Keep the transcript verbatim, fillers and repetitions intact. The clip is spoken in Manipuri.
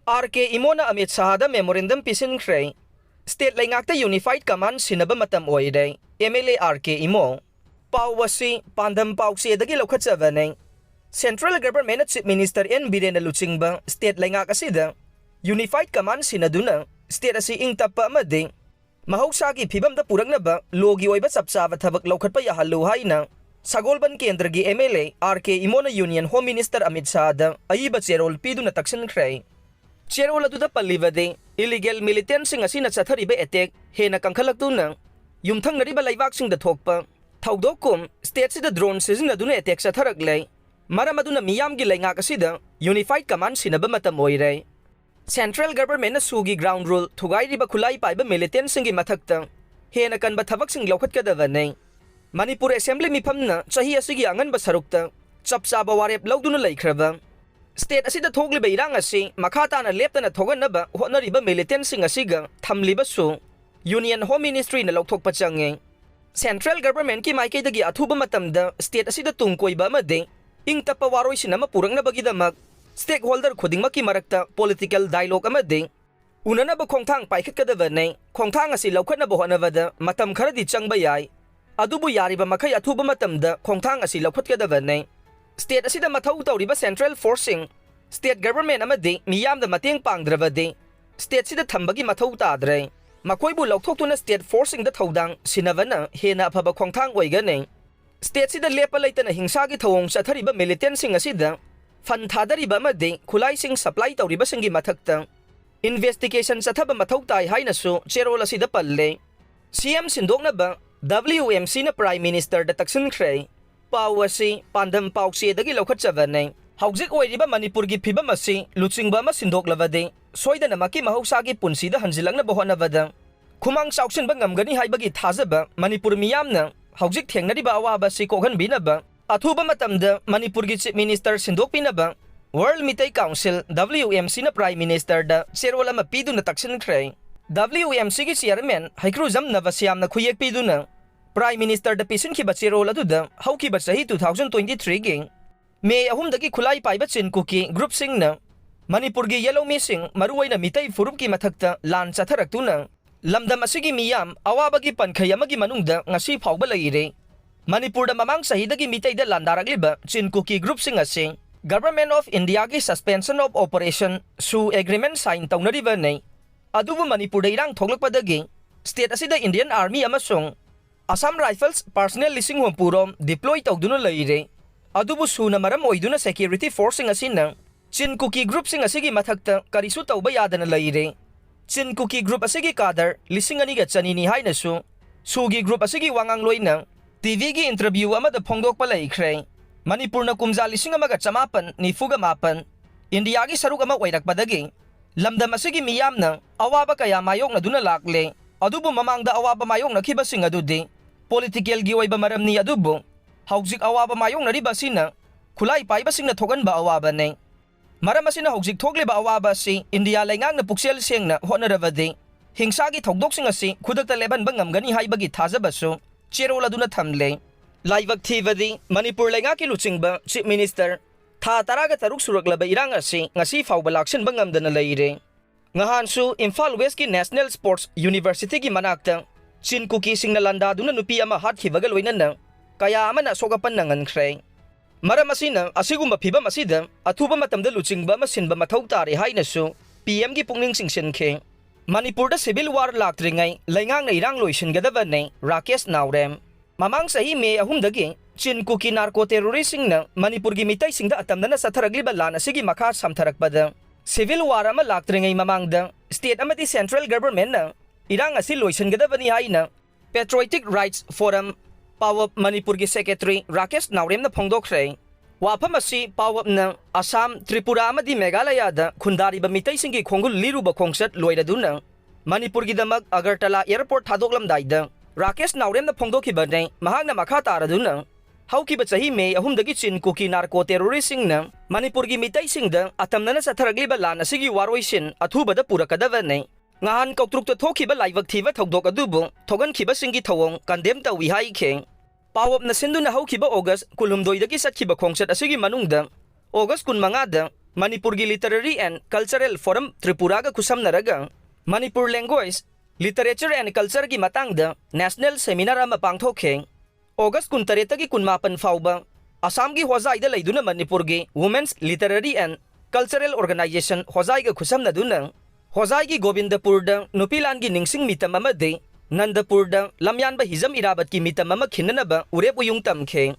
ꯑꯥꯔ ꯀꯦ ꯏꯃꯣꯅ ꯑꯃꯤꯠ ꯁꯥꯍꯗ memorandum ꯄꯤꯁꯤꯟꯈ꯭ꯔꯦ꯫ State ꯂꯩꯉꯥꯛꯇ unified command ꯁꯤꯟꯅꯕ ꯃꯇꯝ ꯑꯣꯏꯔꯦ, MLA ꯑꯥꯔ ꯀꯦ ꯏꯃꯣ꯫ ꯄꯥꯎ ꯑꯁꯤ ꯄꯥꯟꯗꯝ ꯄꯥꯎꯆꯦꯗꯒꯤ ꯂꯧꯈꯠꯆꯕꯅꯤ꯫ Central Governmentꯅ Chief Minister ꯑꯦꯟ ꯕꯤꯔꯦꯟꯅ ꯂꯨꯆꯤꯡꯕ state ꯂꯩꯉꯥꯛ ꯑꯁꯤꯗ unified command ꯁꯤꯟꯅꯗꯨꯅ state ꯑꯁꯤ ꯏꯪ ꯇꯞꯄ ꯑꯃꯗꯤ ꯃꯍꯧꯁꯥꯒꯤ ꯐꯤꯕꯝꯗ ꯄꯨꯔꯛꯅꯕ lawꯒꯤ ꯑꯣꯏꯕ ꯆꯞ ꯆꯥꯕ ꯊꯕꯛ ꯂꯧꯈꯠꯄ ꯌꯥꯍꯜꯂꯨ ꯍꯥꯏꯅ ꯁꯒꯣꯜꯕꯟ ꯀꯦꯟꯗ꯭ꯔꯒꯤ MLA R K ꯏꯃꯣꯅ Union Home Minister Amit ꯁꯥꯍꯗ ꯑꯏꯕ ꯆꯦꯔꯣꯜ ꯄꯤꯗꯨꯅ ꯇꯛꯁꯤꯟꯈ꯭ꯔꯦ꯫ ꯆꯦꯔꯣꯜ ꯑꯗꯨꯗ ꯄꯜꯂꯤꯕꯗꯤ, illegal militantꯁꯤꯡ ꯑꯁꯤꯅ ꯆꯠꯊꯔꯤꯕ attack ꯍꯦꯟꯅ ꯀꯟꯈꯠꯂꯛꯇꯨꯅ ꯌꯨꯝꯊꯪꯅꯔꯤꯕ ꯂꯩꯕꯥꯛꯁꯤꯡꯗ ꯊꯣꯛꯄ ꯊꯧꯗꯣꯛ ꯀꯨꯝ stateꯁꯤꯗ drone ꯁꯤꯖꯤꯟꯅꯗꯨꯅ attack ꯆꯠꯊꯔꯛꯂꯦ꯫ ꯃꯔꯝ ꯑꯗꯨꯅ ꯃꯤꯌꯥꯝꯒꯤ ꯂꯩꯉꯥꯛ ꯑꯁꯤꯗ unified command ꯁꯤꯟꯅꯕ ꯃꯇꯝ ꯑꯣꯏꯔꯦ꯫ Central Governmentꯅ ꯁꯨꯒꯤ ground rule ꯊꯨꯒꯥꯏꯔꯤꯕ ꯈꯨꯠꯂꯥꯏ ꯄꯥꯏꯕ militantꯁꯤꯡꯒꯤ ꯃꯊꯛꯇ ꯍꯦꯟꯅ ꯀꯟꯕ ꯊꯕꯛꯁꯤꯡ ꯂꯧꯈꯠꯀꯗꯕꯅꯤ꯫ ꯃꯅꯤꯄꯨꯔ Assembly ꯃꯤꯐꯝꯅ ꯆꯍꯤ ꯑꯁꯤꯒꯤ ꯑꯉꯟꯕ ꯁꯔꯨꯛꯇ ꯆꯞ ꯆꯥꯕ ꯋꯥꯔꯦꯞ ꯂꯧꯗꯨꯅ ꯂꯩꯈ꯭ꯔꯕ state ꯑꯁꯤꯗ ꯊꯣꯛꯂꯤꯕ ꯏꯔꯥꯡ ꯑꯁꯤ ꯃꯈꯥ ꯇꯥꯅ ꯂꯦꯞꯇꯅ ꯊꯣꯛꯍꯟꯅꯕ ꯍꯣꯠꯅꯔꯤꯕ militantꯁꯤꯡ ꯑꯁꯤꯒ ꯊꯝꯂꯤꯕꯁꯨ Union Home Ministryꯅ ꯂꯧꯊꯣꯛꯄ ꯆꯪꯉꯤ꯫ Central Governmentꯀꯤ ꯃꯥꯏꯀꯩꯗꯒꯤ ꯑꯊꯨꯕ ꯃꯇꯝꯗ state ꯑꯁꯤꯗ ꯇꯨꯡ ꯀꯣꯏꯕ ꯑꯃꯗꯤ ꯏꯪ ꯇꯞꯄ ꯋꯥꯔꯣꯏꯁꯤꯟ ꯑꯃ ꯄꯨꯔꯛꯅꯕꯒꯤꯗꯃꯛ stakeholder ꯈꯨꯗꯤꯡꯃꯛꯀꯤ ꯃꯔꯛꯇ political dialogue ꯑꯃꯗꯤ ꯎꯅꯅꯕ ꯈꯣꯡꯊꯥꯡ ꯄꯥꯏꯈꯠꯀꯗꯕꯅꯤ꯫ ꯈꯣꯡꯊꯥꯡ ꯑꯁꯤ ꯂꯧꯈꯠꯅꯕ ꯍꯣꯠꯅꯕꯗ ꯃꯇꯝ ꯈꯔꯗꯤ ꯆꯪꯕ ꯌꯥꯏ, ꯑꯗꯨꯕꯨ ꯌꯥꯔꯤꯕ ꯃꯈꯩ ꯑꯊꯨꯕ ꯃꯇꯝꯗ ꯈꯣꯡꯊꯥꯡ ꯑꯁꯤ ꯂꯧꯈꯠꯀꯗꯕꯅꯤ꯫ State ꯑꯁꯤꯗ ꯃꯊꯧ ꯇꯧꯔꯤꯕ central forceꯁꯤꯡ, state government ꯑꯃꯗꯤ ꯃꯤꯌꯥꯝꯗ ꯃꯇꯦꯡ ꯄꯥꯡꯗ꯭ꯔꯕꯗꯤ stateꯁꯤꯗ ꯊꯝꯕꯒꯤ ꯃꯊꯧ ꯇꯥꯗ꯭ꯔꯦ꯫ ꯃꯈꯣꯏꯕꯨ ꯂꯧꯊꯣꯛꯇꯨꯅ state forceꯁꯤꯡꯗ ꯊꯧꯗꯥꯡ ꯁꯤꯟꯅꯕꯅ ꯍꯦꯟꯅ ꯑꯐꯕ ꯈꯣꯡꯊꯥꯡ ꯑꯣꯏꯒꯅꯤ꯫ Stateꯁꯤꯗ ꯂꯦꯞꯄ ꯂꯩꯇꯅ ꯍꯤꯡꯁꯥꯒꯤ ꯊꯧꯑꯣꯡ ꯆꯠꯊꯔꯤꯕ militantꯁꯤꯡ ꯑꯁꯤꯗ fund ꯊꯥꯗꯔꯤꯕ ꯑꯃꯗꯤ ꯈꯨꯠꯂꯥꯏꯁꯤꯡ supply ꯇꯧꯔꯤꯕꯁꯤꯡꯒꯤ ꯃꯊꯛꯇ investigation ꯆꯠꯊꯕ ꯃꯊꯧ ꯇꯥꯏ ꯍꯥꯏꯅꯁꯨ ꯆꯦꯔꯣꯜ ꯑꯁꯤꯗ ꯄꯜꯂꯦ꯫ ꯁꯤ ꯑꯦꯝ ꯁꯤꯟꯗꯣꯛꯅꯕ ꯗꯕ꯭ꯂꯤꯌꯨ ꯑꯦꯝ ꯁꯤꯅ Prime Ministerꯗ ꯇꯛꯁꯤꯟꯈ꯭ꯔꯦ꯫ ꯄꯥꯎ ꯑꯁꯤ ꯄꯥꯟꯗꯝ ꯄꯥꯎꯆꯦꯗꯒꯤ ꯂꯧꯈꯠꯆꯕꯅꯤ꯫ ꯍꯧꯖꯤꯛ ꯑꯣꯏꯔꯤꯕ ꯃꯅꯤꯄꯨꯔꯒꯤ ꯐꯤꯕꯝ ꯑꯁꯤ ꯂꯨꯆꯤꯡꯕ ꯑꯃ ꯁꯤꯟꯗꯣꯛꯂꯕꯗꯤ ꯁꯣꯏꯗꯅꯃꯛꯀꯤ ꯃꯍꯧꯁꯥꯒꯤ ꯄꯨꯟꯁꯤꯗ ꯍꯟꯖꯤꯜꯂꯛꯅꯕ ꯍꯣꯠꯅꯕꯗ ꯈꯨꯃꯥꯡ ꯆꯥꯎꯁꯤꯟꯕ ꯉꯝꯒꯅꯤ ꯍꯥꯏꯕꯒꯤ ꯊꯥꯖꯕ ꯃꯅꯤꯄꯨꯔ ꯃꯤꯌꯥꯝꯅ ꯍꯧꯖꯤꯛ ꯊꯦꯡꯅꯔꯤꯕ ꯑꯋꯥꯕ ꯑꯁꯤ ꯀꯣꯛꯍꯟꯕꯤꯅꯕ ꯑꯊꯨꯕ ꯃꯇꯝꯗ ꯃꯅꯤꯄꯨꯔꯒꯤ Chief Minister ꯁꯤꯟꯗꯣꯛꯄꯤꯅꯕ World Meitei Council, W M ꯁꯤꯅ Prime Ministerꯗ ꯆꯦꯔꯣꯜ ꯑꯃ ꯄꯤꯗꯨꯅ ꯇꯛꯁꯤꯟꯈ꯭ꯔꯦ꯫ ꯗꯕ꯭ꯂꯤꯌꯨ ꯑꯦꯝ ꯁꯤꯒꯤ Chairman ꯍꯩꯀ꯭ꯔꯨꯖꯝ ꯅꯕꯁ꯭ꯌꯥꯝꯅ ꯈꯨꯌꯦꯛ ꯄꯤꯗꯨꯅ Prime Ministerꯗ ꯄꯤꯁꯤꯟꯈꯤꯕ ꯆꯦꯔꯣꯜ ꯑꯗꯨꯗ ꯍꯧꯈꯤꯕ ꯆꯍꯤ two thousand twenty threeꯒꯤ ꯃꯦ ꯑꯍꯨꯝꯗꯒꯤ ꯈꯨꯠꯂꯥꯏ ꯄꯥꯏꯕ ꯆꯤꯟ ꯀꯨꯀꯤ groupꯁꯤꯡꯅ ꯃꯅꯤꯄꯨꯔꯒꯤ ꯌꯦꯜꯍꯧꯃꯤꯁꯤꯡ, ꯃꯔꯨꯑꯣꯏꯅ ꯃꯤꯇꯩ ꯐꯨꯔꯨꯞꯀꯤ ꯃꯊꯛꯇ ꯂꯥꯟ ꯆꯠꯊꯔꯛꯇꯨꯅ ꯂꯝꯗꯝ ꯑꯁꯤꯒꯤ ꯃꯤꯌꯥꯝ ꯑꯋꯥꯕꯒꯤ ꯄꯟꯈꯩ ꯑꯃꯒꯤ ꯃꯅꯨꯡꯗ ꯉꯁꯤ ꯐꯥꯎꯕ ꯂꯩꯔꯤ꯫ ꯃꯅꯤꯄꯨꯔꯗ ꯃꯃꯥꯡ ꯆꯍꯤꯗꯒꯤ ꯃꯤꯇꯩꯗ ꯂꯥꯟꯗꯥꯔꯛꯂꯤꯕ ꯆꯤꯟ ꯀꯨꯀꯤ ꯒ꯭ꯔꯨꯞꯁꯤꯡ ꯑꯁꯤ Government of Indiaꯒꯤ Suspension of Operation, ꯁꯨ, agreement sign ꯇꯧꯅꯔꯤꯕꯅꯤ꯫ ꯑꯗꯨꯕꯨ ꯃꯅꯤꯄꯨꯔꯗ ꯏꯔꯥꯡ ꯊꯣꯛꯂꯛꯄꯗꯒꯤ state ꯑꯁꯤꯗ Indian Army ꯑꯃꯁꯨꯡ Assam Rifles personnel ꯂꯤꯁꯤꯡ ꯍꯨꯝꯐꯨ ꯔꯣꯝ deploy ꯇꯧꯗꯨꯅ ꯂꯩꯔꯦ꯫ ꯑꯗꯨꯕꯨ ꯁꯨꯅ ꯃꯔꯝ ꯑꯣꯏꯗꯨꯅ security forceꯁꯤꯡ ꯑꯁꯤꯅ ꯆꯤꯟ ꯀꯨꯀꯤ ꯒ꯭ꯔꯨꯞꯁꯤꯡ ꯑꯁꯤꯒꯤ ꯃꯊꯛꯇ ꯀꯔꯤꯁꯨ ꯇꯧꯕ ꯌꯥꯗꯅ ꯂꯩꯔꯦ꯫ ꯆꯤꯟ ꯀꯨꯀꯤ ꯒ꯭ꯔꯨꯞ ꯑꯁꯤꯒꯤ ꯀꯥꯗꯔ ꯂꯤꯁꯤꯡ ꯑꯅꯤꯒ ꯆꯅꯤꯅꯤ ꯍꯥꯏꯅꯁꯨ ꯁꯨꯒꯤ ꯒ꯭ꯔꯨꯞ ꯑꯁꯤꯒꯤ ꯋꯥꯉꯥꯡꯂꯣꯏꯅ ꯇꯤꯚꯤꯒꯤ interview ꯑꯃꯗ ꯐꯣꯡꯗꯣꯛꯄ ꯂꯩꯈ꯭ꯔꯦ꯫ ꯃꯅꯤꯄꯨꯔꯅ ꯀꯨꯝꯖꯥ ꯂꯤꯁꯤꯡ ꯑꯃꯒ ꯆꯃꯥꯄꯟ ꯅꯤꯐꯨꯒ ꯃꯥꯄꯟ ꯏꯟꯗꯤꯌꯥꯒꯤ ꯁꯔꯨꯛ ꯑꯃ ꯑꯣꯏꯔꯛꯄꯗꯒꯤ ꯂꯝꯗꯝ ꯑꯁꯤꯒꯤ ꯃꯤꯌꯥꯝꯅ ꯑꯋꯥꯕ ꯀꯌꯥ ꯃꯥꯌꯣꯛꯅꯗꯨꯅ ꯂꯥꯛꯂꯦ꯫ ꯑꯗꯨꯕꯨ ꯃꯃꯥꯡꯗ ꯑꯋꯥꯕ ꯃꯥꯌꯣꯛꯅꯈꯤꯕꯁꯤꯡ ꯑꯗꯨꯗꯤ politicalꯒꯤ ꯑꯣꯏꯕ ꯃꯔꯝꯅꯤ, ꯑꯗꯨꯕꯨ ꯍꯧꯖꯤꯛ ꯑꯋꯥꯕ ꯃꯥꯌꯣꯛꯅꯔꯤꯕ ꯑꯁꯤꯅ ꯈꯨꯠꯂꯥꯏ ꯄꯥꯏꯕꯁꯤꯡꯅ ꯊꯣꯛꯍꯟꯕ ꯑꯋꯥꯕꯅꯤ꯫ ꯃꯔꯝ ꯑꯁꯤꯅ ꯍꯧꯖꯤꯛ ꯊꯣꯛꯂꯤꯕ ꯑꯋꯥꯕ ꯑꯁꯤ ꯏꯟꯗꯤꯌꯥ ꯂꯩꯉꯥꯛꯅ ꯄꯨꯛꯆꯦꯜ ꯁꯦꯡꯅ ꯍꯣꯠꯅꯔꯕꯗꯤ ꯍꯤꯡꯁꯥꯒꯤ ꯊꯧꯗꯣꯛꯁꯤꯡ ꯑꯁꯤ ꯈꯨꯗꯛꯇ ꯂꯦꯞꯍꯟꯕ ꯉꯝꯒꯅꯤ ꯍꯥꯏꯕꯒꯤ ꯊꯥꯖꯕꯁꯨ ꯆꯦꯔꯣꯜ ꯑꯗꯨꯅ ꯊꯝꯂꯦ꯫ ꯂꯥꯏꯕꯛ ꯊꯤꯕꯗꯤ ꯃꯅꯤꯄꯨꯔ ꯂꯩꯉꯥꯛꯀꯤ ꯂꯨꯆꯤꯡꯕ Chief Minister ꯊꯥ ꯇꯔꯥꯒ ꯇꯔꯨꯛ ꯁꯨꯔꯛꯂꯕ ꯏꯔꯥꯡ ꯑꯁꯤ ꯉꯁꯤ ꯐꯥꯎꯕ ꯂꯥꯛꯁꯤꯟꯕ ꯉꯝꯗꯅ ꯂꯩꯔꯦ꯫ ꯉꯍꯥꯟꯁꯨ ꯏꯝꯐꯥꯜ Westꯀꯤ National Sports Universityꯒꯤ ꯃꯅꯥꯛꯇ ꯆꯤꯟ ꯀꯨꯀꯤꯁꯤꯡꯅ ꯂꯥꯟꯗꯥꯗꯨꯅ ꯅꯨꯄꯤ ꯑꯃ ꯍꯥꯠꯈꯤꯕꯒ ꯂꯣꯏꯅꯅ ꯀꯌꯥ ꯑꯃꯅ ꯑꯁꯣꯛ ꯑꯄꯟ ꯅꯪꯍꯟꯈ꯭ꯔꯦ꯫ ꯃꯔꯝ ꯑꯁꯤꯅ ꯑꯁꯤꯒꯨꯝꯕ ꯐꯤꯚꯝ ꯑꯁꯤꯗ ꯑꯊꯨꯕ ꯃꯇꯝꯗ ꯂꯨꯆꯤꯡꯕ ꯑꯃ ꯁꯤꯟꯕ ꯃꯊꯧ ꯇꯥꯔꯦ ꯍꯥꯏꯅꯁꯨ ꯄꯤ ꯑꯦꯝꯒꯤ ꯄꯨꯛꯅꯤꯡ ꯆꯤꯡꯁꯤꯟꯈꯤ꯫ ꯃꯅꯤꯄꯨꯔꯗ civil war ꯂꯥꯛꯇ꯭ꯔꯤꯉꯩ ꯂꯩꯉꯥꯛꯅ ꯏꯔꯥꯡ ꯂꯣꯏꯁꯤꯟꯒꯗꯕꯅꯤ, ꯔꯥꯀꯦꯁ ꯅꯥꯎꯔꯦꯝ꯫ ꯃꯃꯥꯡ ꯆꯍꯤ ꯃꯦ ꯑꯍꯨꯝꯗꯒꯤ ꯆꯤꯟ ꯀꯨꯀꯤ narco terroristꯁꯤꯡꯅ ꯃꯅꯤꯄꯨꯔꯒꯤ ꯃꯤꯇꯩꯁꯤꯡꯗ ꯑꯇꯝꯅꯅ ꯆꯠꯊꯔꯛꯂꯤꯕ ꯂꯥꯟ ꯑꯁꯤꯒꯤ ꯃꯈꯥ ꯁꯝꯊꯔꯛꯄꯗ civil war ꯑꯃ ꯂꯥꯛꯇ꯭ꯔꯤꯉꯩ ꯃꯃꯥꯡꯗ state ꯑꯃꯗꯤ central governmentꯅ ꯏꯔꯥꯡ ꯑꯁꯤ ꯂꯣꯏꯁꯤꯟꯒꯗꯕꯅꯤ ꯍꯥꯏꯅ Patriotic Rights Forum, ꯄꯥꯋꯞ, ꯃꯅꯤꯄꯨꯔꯒꯤ secretary ꯔꯥꯀꯦꯁ ꯅꯥꯎꯔꯦꯝꯅ ꯐꯣꯡꯗꯣꯛꯈ꯭ꯔꯦ꯫ ꯋꯥꯐꯝ ꯑꯁꯤ ꯄꯥꯋꯞꯅ ꯑꯁꯥꯝ, ꯇ꯭ꯔꯤꯄꯨꯔꯥ ꯑꯃꯗꯤ ꯃꯦꯘꯥꯂꯌꯥꯗ ꯈꯨꯟꯗꯥꯔꯤꯕ ꯃꯤꯇꯩꯁꯤꯡꯒꯤ ꯈꯣꯡꯒꯨꯜ ꯂꯤꯔꯨꯕ ꯈꯣꯡꯆꯠ ꯂꯣꯏꯔꯗꯨꯅ ꯃꯅꯤꯄꯨꯔꯒꯤꯗꯃꯛ ꯑꯒꯔꯇꯂꯥ airport ꯊꯥꯗꯣꯛꯂꯝꯗꯥꯏꯗ ꯔꯥꯀꯦꯁ ꯅꯥꯎꯔꯦꯝꯅ ꯐꯣꯡꯗꯣꯛꯈꯤꯕꯅꯤ꯫ ꯃꯍꯥꯛꯅ ꯃꯈꯥ ꯇꯥꯔꯗꯨꯅ ꯍꯧꯈꯤꯕ ꯆꯍꯤ ꯃꯦ ꯑꯍꯨꯝꯗꯒꯤ ꯆꯤꯟ ꯀꯨꯀꯤ narco terroristꯁꯤꯡꯅ ꯃꯅꯤꯄꯨꯔꯒꯤ ꯃꯤꯇꯩꯁꯤꯡꯗ ꯑꯇꯝꯅꯅ ꯆꯠꯊꯔꯛꯂꯤꯕ ꯂꯥꯟ ꯑꯁꯤꯒꯤ ꯋꯥꯔꯣꯏꯁꯤꯟ ꯑꯊꯨꯕꯗ ꯄꯨꯔꯛꯀꯗꯕꯅꯤ꯫ ꯉꯍꯥꯟ ꯀꯧꯇ꯭ꯔꯨꯛꯇ ꯊꯣꯛꯈꯤꯕ ꯂꯥꯏꯕꯛ ꯊꯤꯕ ꯊꯧꯗꯣꯛ ꯑꯗꯨꯕꯨ ꯊꯣꯛꯍꯟꯈꯤꯕꯁꯤꯡꯒꯤ ꯊꯧꯑꯣꯡ condemn ꯇꯧꯏ ꯍꯥꯏꯈꯤ꯫ ꯄꯥꯋꯞꯅ ꯁꯤꯟꯗꯨꯅ ꯍꯧꯈꯤꯕ August ꯀꯨꯟꯍꯨꯝꯗꯣꯏꯗꯒꯤ ꯆꯠꯈꯤꯕ ꯈꯣꯡꯆꯠ ꯑꯁꯤꯒꯤ ꯃꯅꯨꯡꯗ August ꯀꯨꯟꯃꯉꯥꯗ ꯃꯅꯤꯄꯨꯔꯒꯤ Literary and Cultural Forum ꯇ꯭ꯔꯤꯄꯨꯔꯥꯒ ꯈꯨꯠꯁꯝꯅꯔꯒ Manipur language, literature and cultureꯒꯤ ꯃꯇꯥꯡꯗ national seminar ꯑꯃ ꯄꯥꯡꯊꯣꯛꯈꯤ꯫ ꯑꯣꯒꯁ ꯀꯨꯟꯇꯔꯦꯠꯇꯒꯤ ꯀꯨꯟꯃꯥꯄꯟ ꯐꯥꯎꯕ ꯑꯁꯥꯝꯒꯤ ꯍꯣꯖꯥꯏꯗ ꯂꯩꯗꯨꯅ ꯃꯅꯤꯄꯨꯔꯒꯤ Women's Literary and Cultural Organization ꯍꯣꯖꯥꯏꯒ ꯈꯨꯠꯁꯝꯅꯗꯨꯅ ꯍꯣꯖꯥꯏꯒꯤ ꯒꯣꯕꯤꯟꯗꯄꯨꯔꯗ ꯅꯨꯄꯤ ꯂꯥꯟꯒꯤ ꯅꯤꯡꯁꯤꯡ ꯃꯤꯇꯝ ꯑꯃꯗꯤ ꯅꯟꯗꯄꯨꯔꯗ ꯂꯝꯌꯥꯟꯕ ꯍꯤꯖꯝ ꯏꯔꯥꯕꯠꯀꯤ ꯃꯤꯇꯝ ꯑꯃ ꯈꯤꯟꯅꯅꯕ ꯎꯔꯦꯞ ꯎꯌꯨꯡ ꯇꯝꯈꯤ꯫